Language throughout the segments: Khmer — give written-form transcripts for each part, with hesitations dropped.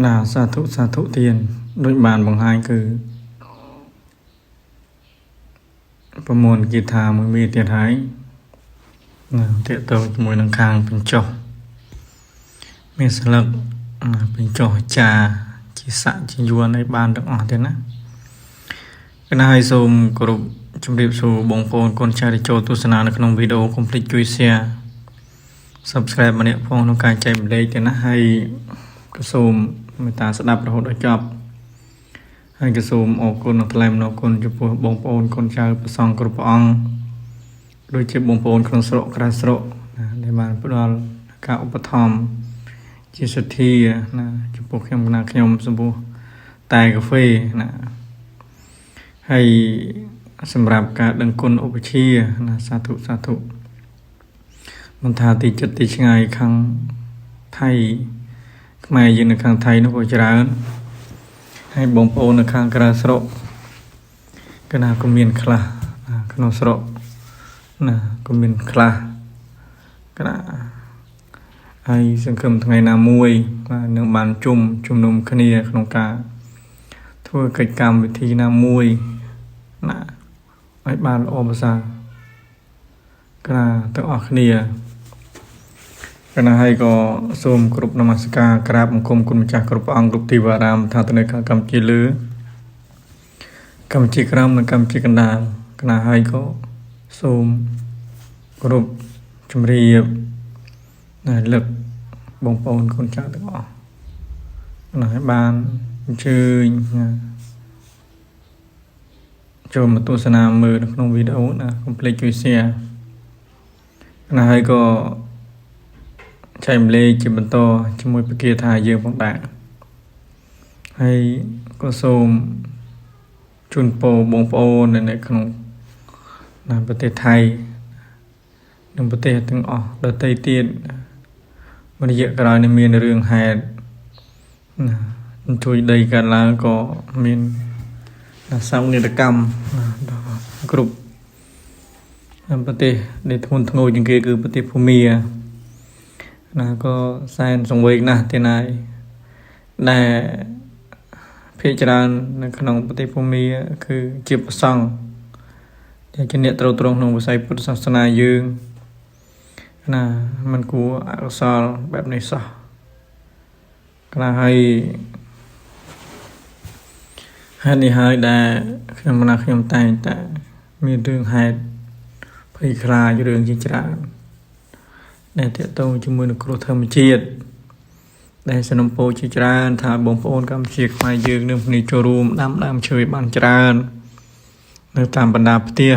ណាសាធុសាធុទានដូចបានបង្ហាញគឺប្រមូលគាថាមួយមានទៀតហើយណាតេតងជាមួយនឹងខាងបញ្ចុះមានស្លឹកណាបញ្ចុះចាជាស័កជាយួនឲ្យបានទាំងអស់ទៀតណាកណាឲ្យសូមគោរពជម្រាបសួរបងប្អូនកូនចៅដែលចូលទស្សនានៅក្នុងវីដេអូកុំភ្លេចជួយ share Subscribe ម្នាក់ផងក្នុងការចែកម្លែកទៀតណាហើយក៏សូមមេត្តាស្ដាប់រហូតដល់ចប់ហើយក៏សូមអរគុណនិងថ្លែងអំណរគុណចំពោះបងប្អូនកូនចៅព្រះសង្ឃគ្រប់ព្រះអង្គដូចជាបងប្អូនក្នុងស្រុកក្រៅស្រុកណាដែលបានផ្ដល់ការឧបត្ថម្ភជាសទ្ធាណាចំពោះខ្ញុំណាខ្ញុំចំពោះតែកាហ្វេណាហើយសម្រាប់ការដឹងគុណឧបជាណាសាធុសាធុមិនថាទីចិត្តទីឆ្ងាយខាងថៃខ្មែរយើងនៅខាងថៃនោះក៏ច្រើនហើយបងប្អូននៅខាងក្រៅស្រុកកណាក៏មានខ្លះណាក្នុងស្រុកណាក៏មានខ្លះកណាហើយសង្ឃឹមថ្ងៃណាមួយបាទនឹងបានជុំជំនុំគ្នាក្នុងការធ្វើកិច្ចកម្មវិធីណាមួយណាឲ្យបានល្អប្រសើរកណាទាំងអស់គ្នាកណាហើយក៏សូមគ្រប់នមស្ការក្រាបបង្គំគុណម្ចាស់គ្រប់ព្រះអង្គគ្រប់ទីវអារាមថាទៅនៅខាងកម្ពុជាលើកម្ពុជាក្រោមនិងកម្ពុជាកណ្ដាលកណាហើយក៏សូមគ្រប់ជម្រាបណាលឹកបងប្អូនកូនចៅទាំងអស់ណាឲ្យបានអញ្ជើញណាចូលមកទស្សនាមើលនៅក្នុងវីដេអូណាកុំភ្លេចជួយ share ណាហើយក៏ចែកម្លែកជាបន្តជាមួយពគាថាយើងផងដែរហើយក៏សូមជូនពរបងប្អូននៅក្នុងណាប្រទេសថៃនិងប្រទេសទាំងអស់ដទៃទៀតមួយរយៈក្រោយនេះមានរឿងហេតុណាជួយដីកើតឡើងក៏មានសោកនាដកម្មណាដល់គ្រប់ប្រទេសដែលធ្ងន់ធ្ងរជាងគេគឺប្រទេសភូមាណាក៏សែនសង្វេគណាស់ទៀតហើយដែលភាគច្រើននៅក្នុងប្រទេសភូមាគឺជាព្រះសង្ឃដែលជាអ្នកត្រូវត្រង់ក្នុងវិស័យពុទ្ធសាសនាយើងណាมันគួរអកុសលបែបនេះសោះខ្លះហើយហេតុនេះហើយដែលខ្ញុំណាខ្ញុំតែងតែមានរឿងហេតុភ័យខ្លាចរឿងជាច្រើនដែលតកតងជាមួយនឹងគ្រោះធម្មជាតិដែលสนំពោជាច្រើនថាបងប្អូនកម្ពុជាខ្មែរយើងនឹងគ្នាចូលរួមដាំដើមឈើបានច្រើននៅតាមបណ្ដាផ្ទះ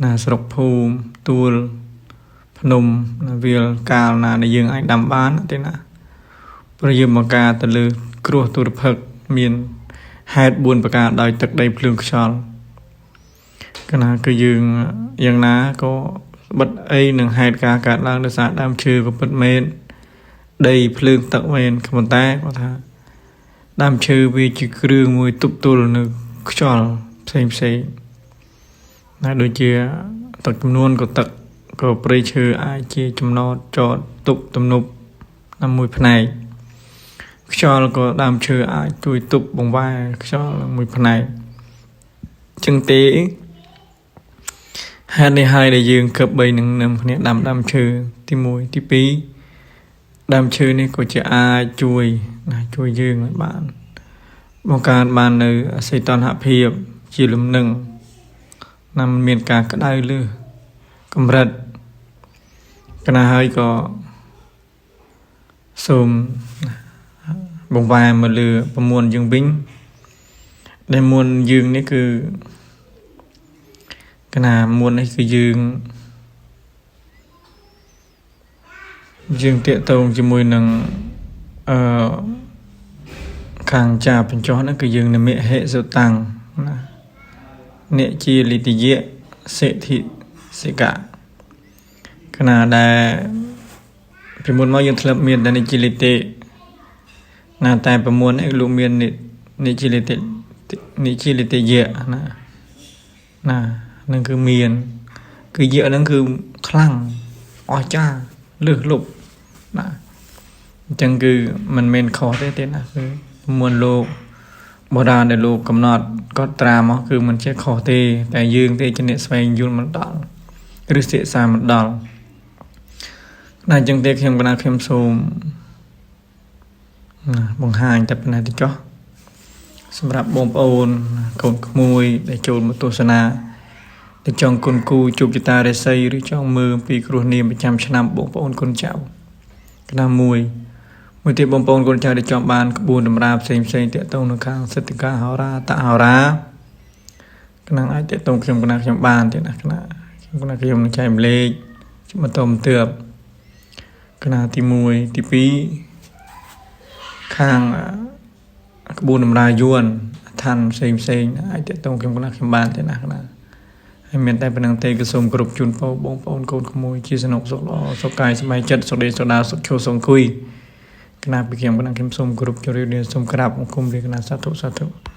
ណាស្រុកភូមិទួលភ្នំណាវាលកាលណាដែលយើងអាចដាំបានទេណាព្រោះយើងបង្ការទៅលើគ្រោះទុរភិក្សមានហេតុ4ប្រការដោយទឹកដីភ្លើងខ្យល់កណាគឺយើងយ៉ាងណាក៏បិទអីនឹងហេតុការកើតឡើងដោយសារដើមឈើក៏ពិតមែនដីភ្លើងទឹកមែនប៉ុន្តែគាត់ថាដើមឈើវាជាគ្រឿងមួយទប់ទល់នៅខ្យល់ផ្សេងផ្សេងណាដូចជាទឹកចំនួនក៏ទឹកក៏ព្រៃឈើអាចជាចំណតចតទប់ទំនប់ណាមួយផ្នែកខ្យល់ក៏ដើមឈើអាចជួយទប់បង្វែរខ្យល់មួយផ្នែកចឹងទេហេតុនេះហើយដែលយើងគប្បីនឹងនឹមគ្នាដាំដើមឈើទី1ទី2ដើមឈើនេះក៏ជាអាចជួយណាជួយយើងឲ្យបានបង្កើតបាននៅសីតុណ្ហភាពជាលំនឹងណាមិនមានការក្តៅលើកម្រិតកណាហើយក៏សូមបង្វែរមកលើប្រមួនយើងវិញដែលមួនយើងនេះគឺកណាមួននេះគឺយើងតាក់ទងជាមួយនឹងអឺខាងចាបញ្ចុះហ្នឹងគឺយើងនិមិហិសុតាំងណាអ្នកជាលិទយៈសិទ្ធិសិកៈកណាដែលពីមុនមកយើងធ្លាប់មានតែនិជាលិតិណាតែប្រមួននេះលោកមាននិជាលិតិនិជាលិទយៈណាណានឹងគឺមានគឺយៈហ្នឹងគឺខ្លាំងអស្ចារ្យលើសលប់ណា អញ្ចឹងគឺមិនមែនខុសទេទេណាគឺមុនលោកបុរាណដែលលោកកំណត់កត់ត្រាមកគឺមិនជាខុសទេ តែយើងទេជាអ្នកស្វែងយល់មិនដល់ឬសិក្សាមិនដល់ណាអញ្ចឹងទេខ្ញុំកណាខ្ញុំសូមណាបង្ហាញតែប៉ុណ្ណេះទៅចុះសម្រាប់បងប្អូនកូនក្មួយដែលចូលមកទស្សនាដែលចង់គុណគូជួបជតារិស័យឬចង់មើលពីគ្រោះនាមប្រចាំឆ្នាំបងប្អូនកូនចៅកណាមួយមួយទៀតបងប្អូនកូនចៅដែលចង់បានក្បួនតម្រាផ្សេងផ្សេងតាក់ទងនឹងខាងសិទ្ធិការហោរាតហោរាកណាអាចតាក់ទងខ្ញុំកណាខ្ញុំបានទៀតណាកណាខ្ញុំកណាខ្ញុំនឹងចែកម្លេចបន្តបន្ទាប់កណាទី1ទី2ខាងក្បួនតម្រាយួនឋានផ្សេងផ្សេងអាចតាក់ទងខ្ញុំកណាខ្ញុំបានទៀតណាកណាហើយមានតែប៉ុណ្្នឹងទេក៏សូមគោរពជូនពរបងប្អូនកូនក្មួយជាសនុកសុខល្អសុខកាយសប្បាយចិត្តសុខដេកសុខដាសុខឈរសុខអង្គុយកណាពីខ្ញុំកណាខ្ញុំសូមគោរពជម្រាបលាសូមក្រាបបង្គំលាកណាសាធុសាធុ។